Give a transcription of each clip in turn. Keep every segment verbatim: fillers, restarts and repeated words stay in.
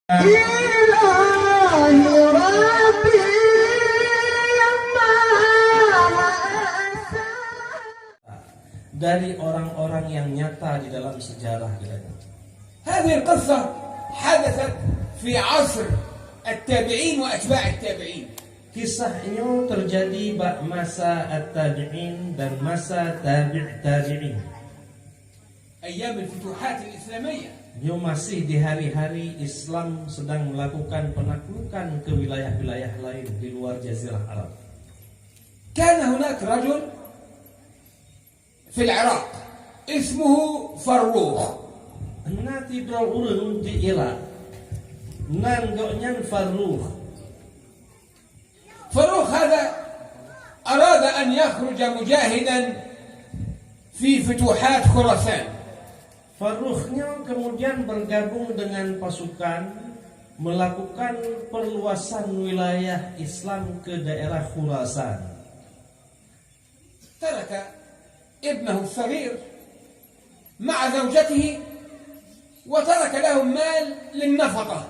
إله ربي ما أسى. Dari orang-orang yang nyata di dalam sejarah kita. هذه القصة حدثت في عصر التابعين وأتباع التابعين. Kisah nyoe terjadi bak masa at-tabi'in dan masa tabi' tabi'in. أيام الفتوحات الإسلامية. Nyoe masih di hari-hari Islam sedang melakukan penaklukan ke wilayah-wilayah lain di luar Jazirah Arab. كان هناك رجل في العراق اسمه فروخ. Na sidroe ureuëng di Irak, nan gobnyan Farrukh. فروخ هذا أراد أن يخرج مجاهدا في فتوحات خراسان. Farrukh nyoe kemudian bergabung dengan pasukan melakukan perluasan wilayah Islam ke daerah Khurasan. ترك ابنه الصغير مع زوجته وترك لهم مال للنفقة.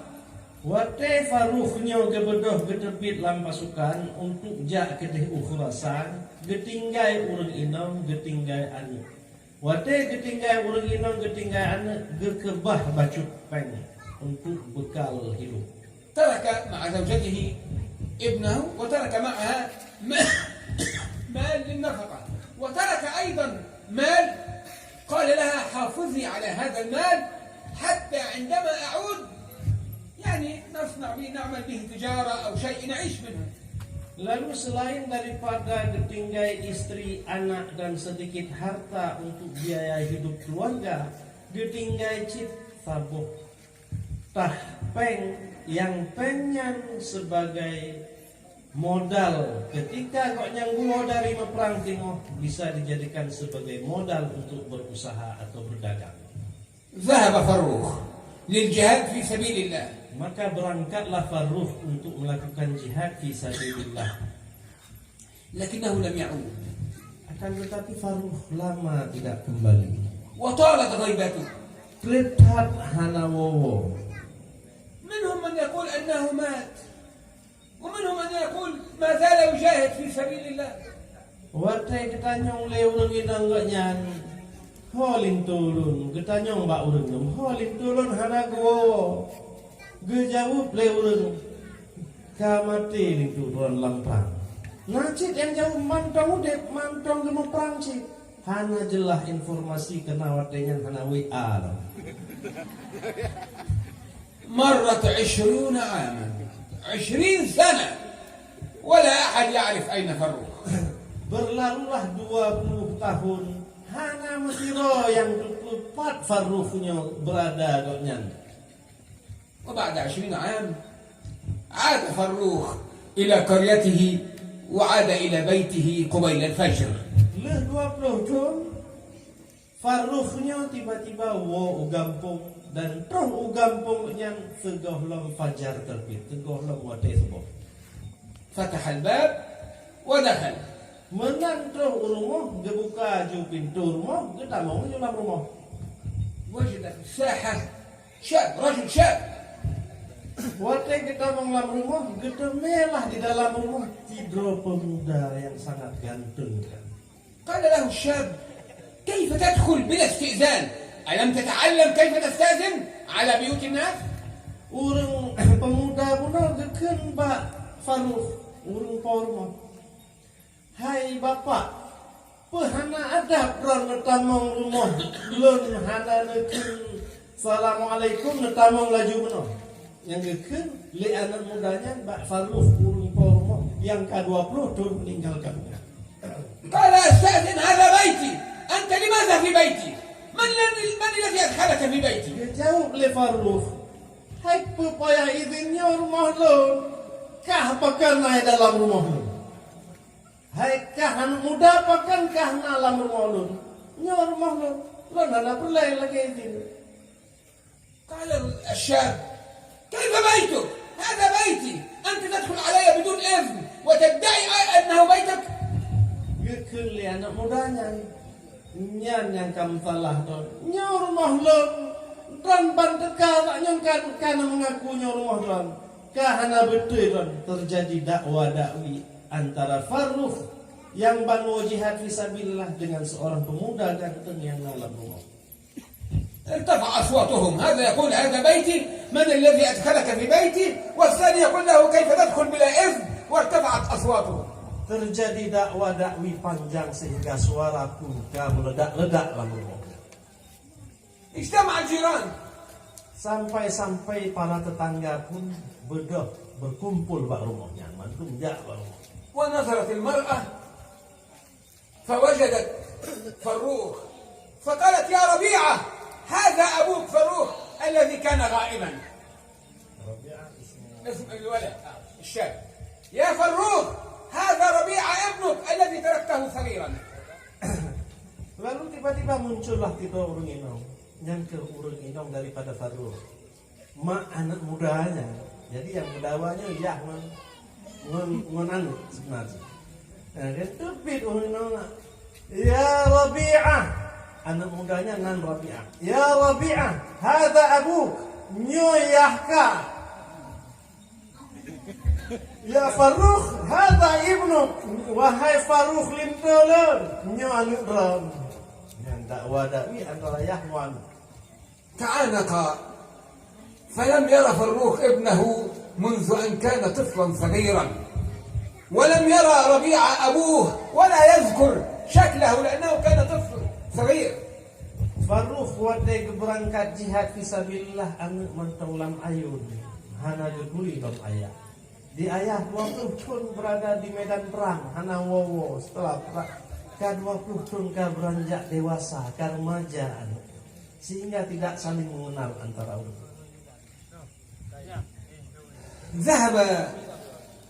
Watée Farrukh nyoe geubeudôh geuteubiet lam pasukan untuk jak keudeh u Khurasan, geutinggai ureuëng inong, geutinggai aneuëk. Watée geutinggai ureuëng inong, geutinggai aneuëk, geukeubah bacut péng untuk bekal hidup. ترك مع زوجته ابنه وترك معها مال للنفقة، وترك أيضا مال قال لها: حافظي على هذا المال حتى عندما أعود، يعني، نصنع به، نعمل به تجارة أو شيء نعيش منه. Lalu selain daripada geutinggai istri, anak dan sedikit harta untuk biaya hidup keluarga, geutinggai cit saboh tah péng, nyang péng nyan sebagai modal ketika gobnyan geuwoe dari meuprang teungoh bisa dijadikan sebagai modal untuk berusaha atau berdagang. ذهب فروخ للجهاد في سبيل الله. Maka berangkatlah Farrukh untuk melakukan jihad fi sabilillah. لكنه لم يعود. Akan tetapi Farrukh lama tidak kembali. وطالت غيبته. Treb that hana woe-woe. منهم من يقول أنه مات، ومنهم من يقول ما زال يجاهد في سبيل الله. Watée geutanyong lé ureuëng inong gobnyan, "Ho linto lôn?" Geutanyong bak ureuëng nyoe, "Ho linto lôn hana geuwoe?" Geujaweueb lé ureuëng, "Ka maté linto droen lam prang." Na cit nyang jaweueb, mantong udeb, mantong geumeuprang cit. Hana jeulaih informasi keunan watée nyan, hana W A lom. مرت عشرون عاما، عشرين سنة، ولا أحد يعرف أين فروخ. Berlalulah dua puluh tahun, hana meusidroe nyang teupeue pat Farrukh nyoe beurada gobnyan. وبعد عشرين عام عاد فروخ إلى قريته وعاد إلى بيته قبيل الفجر. Lheueh dua puluh thon, Farrukh nyoe tiba-tiba woe u gampông dan troh u gampông nyan sigohlom fajar teubiet, sigohlom watée suboh. فتح الباب ودخل. Meunan troh u rumoh, geubuka ju pintoe rumoh, geutamong ju lam rumoh. وجد في الساحة شاب، رجل شاب. Watée geutamong lam rumoh, geuteumé lah di dalam rumoh sidroe peumuda nyang sangat ganteng. قال له الشاب: كيف تدخل بلا استئذان؟ ألم تتعلم كيف تستأذن على بيوت الناس؟ Ureuëng peumuda bunoe geukheun bak Farrukh, ureuëng po rumoh, "Hai bapak, peue hana adab droen neutamong rumoh lôn hana neukheun salamualaikum neutamong laju bunoe?" Nyang geukheun lé aneuëk muda nyan bak Farrukh, ureuëng po rumoh nyang ka dua puluh thon meuninggalkan. قال: أستأذن، هذا بيتي، أنت لماذا في بيتي؟ من الذي، من الذي أدخلك في بيتي؟ Geujaweueb lé Farrukh, "Hai peue payah idhin, nyoe rumoh lôn, kah pakon na dalam rumoh lôn? Hai kah aneuëk muda, pakon kah na lam rumoh lôn? Nyoe rumoh lôn, lôn hana peureulée lagée idhin." قال الشاب: كيف بيتك؟ هذا بيتي، أنت تدخل علي بدون إذن وتدعي أنه بيتك؟ Geukheun lé aneuëk muda nyan, "Nyan nyang ka meusalah droen. Nyoe rumoh lôn, Droen ban teuka bak nyoe kan, ka na meungaku nyoe rumoh droen. Ka hana beutôi droen, teujadi dakwa dakwi antara Farrukh nyang ban woe jihad fisabilillah dengan seorang pemuda ganteng nyang na lam rumoh. ارتفع أصواتهم، هذا يقول: "هذا بيتي، من الذي أدخلك في بيتي؟" والثاني يقول له: "كيف تدخل بلا إذن؟" وارتفعت أصواتهم. Teujadi dakwa dakwi panjang sehingga suara pun ka meuledak-ledak lam rumoh. اجتمع الجيران. Sampai-sampai para tetangga pun beudôh berkumpul bak rumoh nyan, mandum jak bak rumoh. ونظرت المرأة فوجدت فروخ، فقالت: "يا ربيعة، هذا أبوك فروخ الذي كان غائبا." Rabi'ah ismu. اسم الولد، آه، الشاب. "يا فروخ، هذا ربيعة ابنك الذي تركته صغيرا." Lalu tiba-tiba muncullah tiga ureuëng inong. Nyan keuh ureuëng inong daripada Farrukh. Mak aneuk muda nyan. Jadi nyang meudawa nyoe yah ngon, ngon, ngon aneuk seubeuna jih. Nah, kan teubiet ureuëng inong, "Ya Rabi'ah." Aneuk muda nyan nan Rabi'ah. "Ya Rabi'ah, hadza abuk." Nyoe yah kah. "Ya Farrukh, hadza ibnuk." Wahai Farrukh, linto lôn. Nyoe aneuk droen. Nyan dakwa dakwi antara yah ngon aneuk. تعانقا، فلم ير فروخ ابنه منذ أن كان طفلا صغيرا، ولم ير ربيعة أبوه ولا يذكر شكله لأنه كان طفل صغير. Farrukh watée geubeurangkat jihad fisabilillah aneuk mantong lam ayun, hana geuturi lom ayah. Di ayah dua puluh thon beurada di medan prang, hana woe-woe seuteulah prang. Ka dua puluh thon ka beuranjak dewasa, ka remaja aneuk, sehingga tidak saling mengenal antara ureuëng. ذهب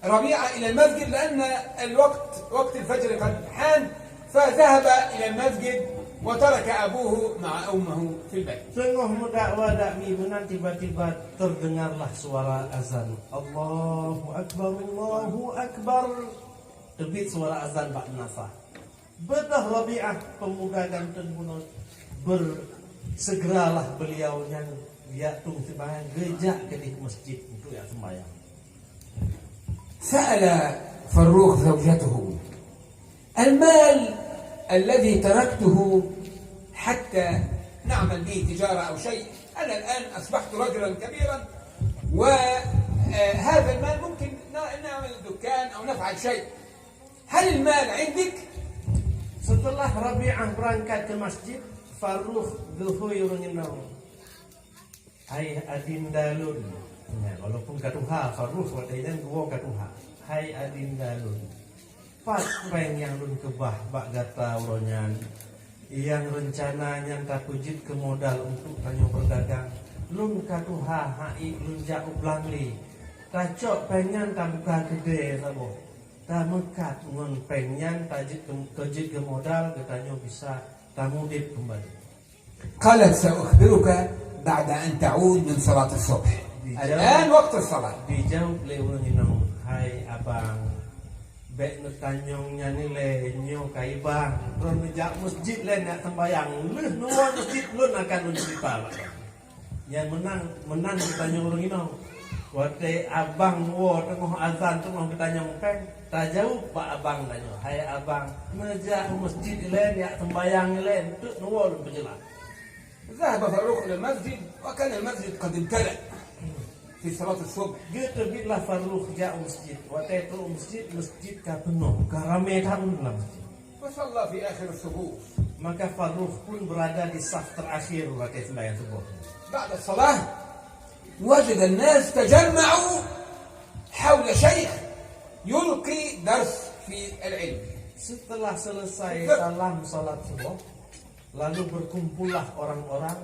ربيعة إلى المسجد لأن الوقت، وقت الفجر قد حان، فذهب إلى المسجد وترك أبوه مع أمه في البيت. Teungoh meudakwa dakwi meunan, tiba-tiba terdengarlah suara azan. Allahu Akbar, Allahu Akbar. Teubiet suara azan bak meunasah. Beudôh Rabi'ah, pemuda ganteng bunoe, ber-, segeralah beliau nyan jak tueng seumbahyang, geujak keudeh masjid untuk jak seumbahyang. سأل فروخ زوجته: "المال الذي تركته حتى نعمل به تجارة أو شيء، أنا الآن أصبحت رجلا كبيرا، وهذا المال ممكن ن-، نعمل دكان أو نفعل شيء. هل المال عندك؟" Seuteulah Rabi'ah beurangkat keu masjid, Farrukh geuhôi ureuëng inong. "Hai adinda lôn," nyan, walaupun ka tuha, Farrukh watée nyan geuwoe ka tuha. "Hai adinda lôn, pat péng nyang lôn keubah bak gata uroe nyan, nyang reuncana nyan tapeujeuet keu modal untuk tanyoe beudagang? Lôn ka tuha, han ék lôn jak u blang lé. Tacok péng nyan tabuka keudée saboh. Tameukat ngon péng nyan tajeuet keu, tajeuet keu modal geutanyoe bisa tamudeb keumbali." قالت: "سأخبرك بعد أن تعود من صلاة الصبح. الآن وقت الصلاة." Dijaweueb lé ureuëng inong, "Hai abang, bék neutanyong nyan ilée, nyoe ka ibang. Droeneuh jak masjid lé neujak seumbahyang. Lheueh neuwoe masjid lôn akan lôn ceurita bak." Nyan meunan, meunan geutanyong ureuëng inong. Watée abang woe teungoh azan, teungoh geutanyong péng, tajaweueb bak abang tanyoe, "Hai abang, neujak u masjid ilée, neujak seumbahyang ilée, eunteuk neuwoe lôn peujeulaih." ذهب فاروق إلى المسجد وكان المسجد قد امتلأ في صلاة الصبح. Geuteubietlah Farrukh jak u masjid. Watée trok u masjid, masjid ka peunoh, ka ramé that lam masjid. فصلى في آخر الصفوف. Maka Farrukh pun beurada di saf teurakhir watée seumbahyang suboh. بعد الصلاة وجد الناس تجمعوا حول شيخ يلقي درس في العلم. Seuteulah seuleusai salam salat suboh, lalu beukumpullah orang-orang.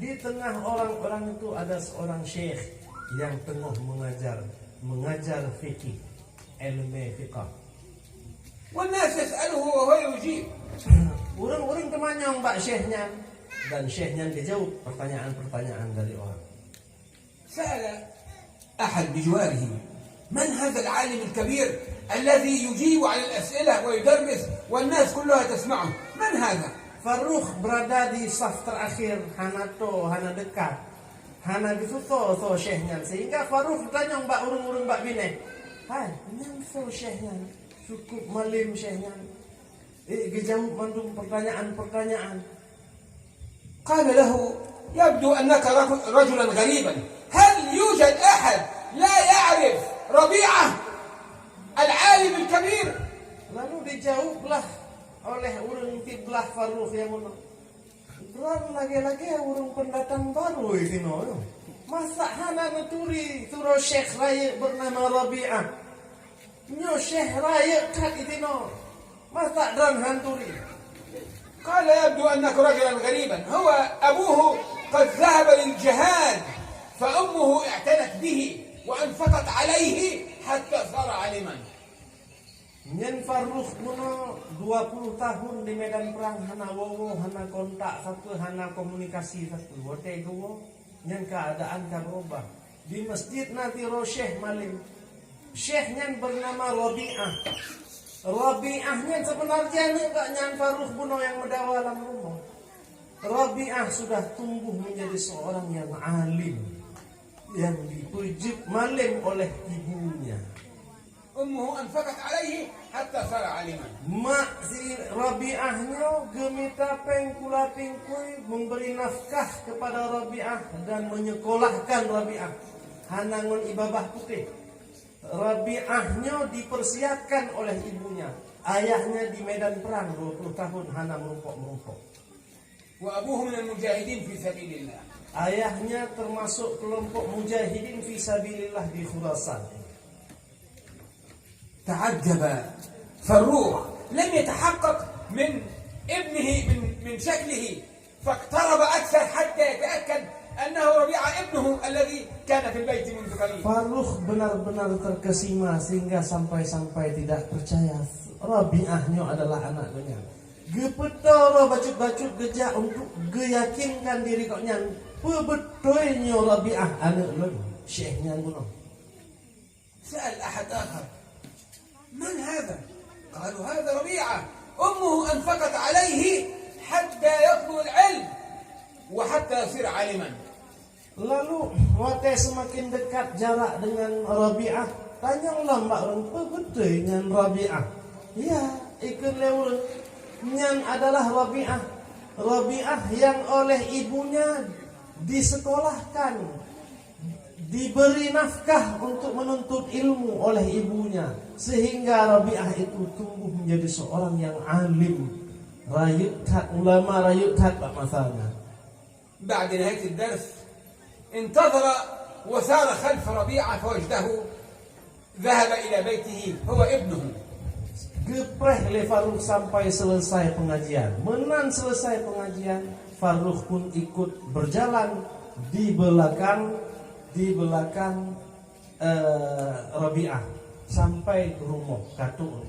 Di teungoh orang-orang itu ada seorang syekh nyang teungoh meungajar, meungajar fikih, ileumé fiqah. والناس يسأله وهو يجيب. Ureuëng-ureuëng teumanyong bak syekh nyan, dan syekh nyan geujaweueb peurtanyaan-peurtanyaan dari orang. سأل أحد بجواره: "من هذا العالم الكبير الذي يجيب على الأسئلة ويدرس والناس كلها تسمعه؟ من هذا؟" Farrukh beurada di saf teurakhir, hana toe, hana deukat. Hana geusutoe soe syekh nyan, sehingga Farukh geutanyong bak ureuëng-ureuëng bak binéh, "Hai, nyan soe syekh nyan? Cukup malem syekh nyan. Eh, geujaweueb mandum peurtanyaan-peurtanyaan." قال له: يبدو أنك رجل، رجلا غريبا. هل يوجد أحد لا يعرف ربيعة العالم الكبير؟ Lalu dijaweueb lah oleh ureuëng siblah Farukh nyang meunan, "Droe lagée-lagée ureuëng peundatang barô disinoe. Masa hana neuturi sidroe syekh rayeuk beunama Rabi'ah? Nyoe syekh rayeuk that disinoe. Masa droe hana turi?" قال: يبدو أنك رجلا غريبا. هو أبوه قد ذهب للجهاد، فأمه اعتنت به وأنفقت عليه حتى صار عالما. Nyan Farukh bunoe dua puluh tahun di medan perang, hana woe-woe, hana kontak sapeue, hana komunikasi sapeue. Watée geuwoe, nyan keuadaan ka beurubah. Di masjid na sidroe syekh malem. Syekh nyan beunama Rabi'ah. Rabi'ah nyan seubeunarjih aneuëk geuh nyan Farukh bunoe nyang meudawa lam rumoh. Rabi'ah sudah tumbuh menjadi seorang yang alim, yang dipeujeuet malem oleh ibunya. أمه أنفقت عليه حتى صار عالما. Mak si Rabi'ah nyoe geumita péng kula pingkui, memberi nafkah kepada Rabi'ah dan menyekolahkan Rabi'ah. Hana ngon ie babah putéh. Rabi'ah nyoe dipersiapkan oleh ibunya. Ayahnya di medan perang dua puluh tahun hana meurumpok-meurumpok. وأبوه من المجاهدين في سبيل الله. Ayahnya termasuk kelompok mujahidin fi sabilillah di Khurasan. تعجب فروخ، لم يتحقق من ابنه من، من شكله، فاقترب أكثر حتى يتأكد أنه ربيعة ابنه الذي كان في البيت منذ قليل. Farukh benar-benar terkesima sehingga sampai-sampai tidak percaya Rabi'ah nyoe adalah anak geuhnyan. Geupeutoe roh bacut-bacut geujak untuk geuyakinkan diri gobnyan, "Peue beutôi nyoe Rabi'ah aneuëk lôn?" Syekh nyan bunoe. سأل أحد آخر: من هذا؟ قالوا: هذا ربيعة، أمه أنفقت عليه حتى يطلب العلم وحتى يصير عالما. Lalu, watée seumaken dekat jarak deungon Rabi'ah, tanyong lom bak ureuëng, "Peue beutôi nyan Rabi'ah?" "Ya," ikheun lé ureuëng, "nyan adalah Rabi'ah. Rabi'ah yang oleh ibunya disekolahkan, diberi nafkah untuk menuntut ilmu oleh ibunya, sehingga Rabi'ah itu tumbuh menjadi seorang yang alim, rayeuk that, ulama rayeuk that bak masa nyan." بعد نهاية الدرس انتظر وسار خلف ربيعة فوجده ذهب إلى بيته هو ابنه. Geupreh lé Farukh sampai selesai pengajian. Meunan selesai pengajian, Farukh pun ikut berjalan di belakang, di belakang, eh, Rabi'ah sampai ke rumoh, ka trok.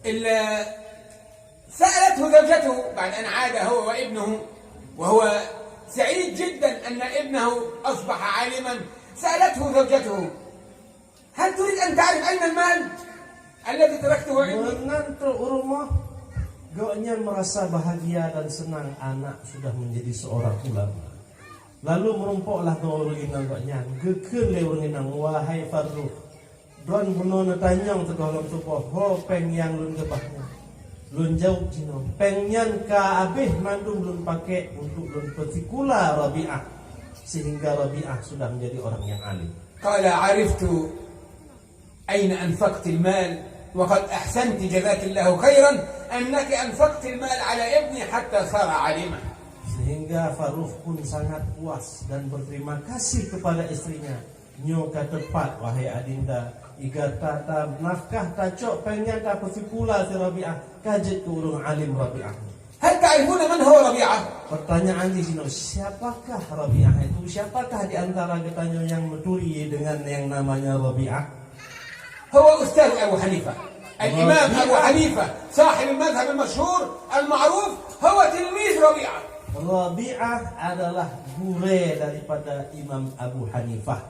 إلا سألته زوجته بعد أن عاد هو وابنه، وهو سعيد جدا أن ابنه أصبح عالما، سألته زوجته: هل تريد أن تعرف أين المال الذي تركته عندي؟ Meunan trok u rumoh, gobnyan merasa bahagia dan senang anak sudah menjadi seorang ulama. Lalu meurumpoklah dua ureuëng inong gobnyan, geukheun lé ureuëng inong, "Wahai Farukh, droen bunoe neutanyong teungoh lom tuboh, ho péng nyang lôn keubah nyan?" "Lôn jaweueb jinoe, péng nyan ka habéh mandum lôn pakék untuk lôn peusikula Rabi'ah, sehingga Rabi'ah sudah menjadi orang yang alim." قال: عرفت أين أنفقت المال، وقد أحسنت جزاك الله خيرا أنك أنفقت المال على ابني حتى صار عالما. Sehingga Farukh pun sangat puas dan berterima kasih kepada istrinya. "Nyoe ka teupat, wahai adinda, i gata ta nafkah tacok péng nyan tapeusikula si Rabi'ah, ka jeuet keu ureuëng alim Rabi'ah." هل تعرفون من هو ربيعة؟ Pertanyaan di sinoe, siapakah Rabi'ah itu? Siapakah di antara geutanyoe nyang meuturi dengan yang namanya Rabi'ah? هو أستاذ أبو حنيفة. الإمام أبو حنيفة، صاحب المذهب المشهور المعروف، هو تلميذ ربيعة. Rabi'ah adalah gurée daripada Imam Abu Hanifah.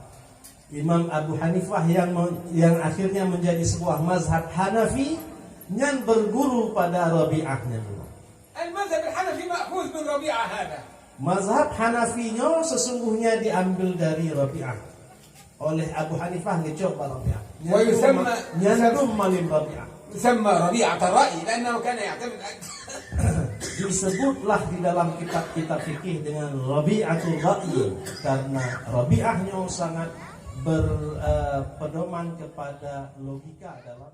Imam Abu Hanifah yang me-, yang akhirnya menjadi sebuah mazhab Hanafi, nyan berguru pada Rabi'ah nyan dulu. المذهب الحنفي مأخوذ من ربيعة هذا. Mazhab Hanafi nyoe sesungguhnya diambil dari Rabi'ah. Oleh Abu Hanifah ngecok bak Rabi'ah. Wa yusamma- Nyandum malim Rabi'ah. Yusamma Rabi'atar Ra'i, li'annahu kana ya'tamid Disebutlah di dalam kitab-kitab fikih dengan Rabi'atul Ra'i, karena Rabi'ah nyoe sangat berpedoman kepada logika dalam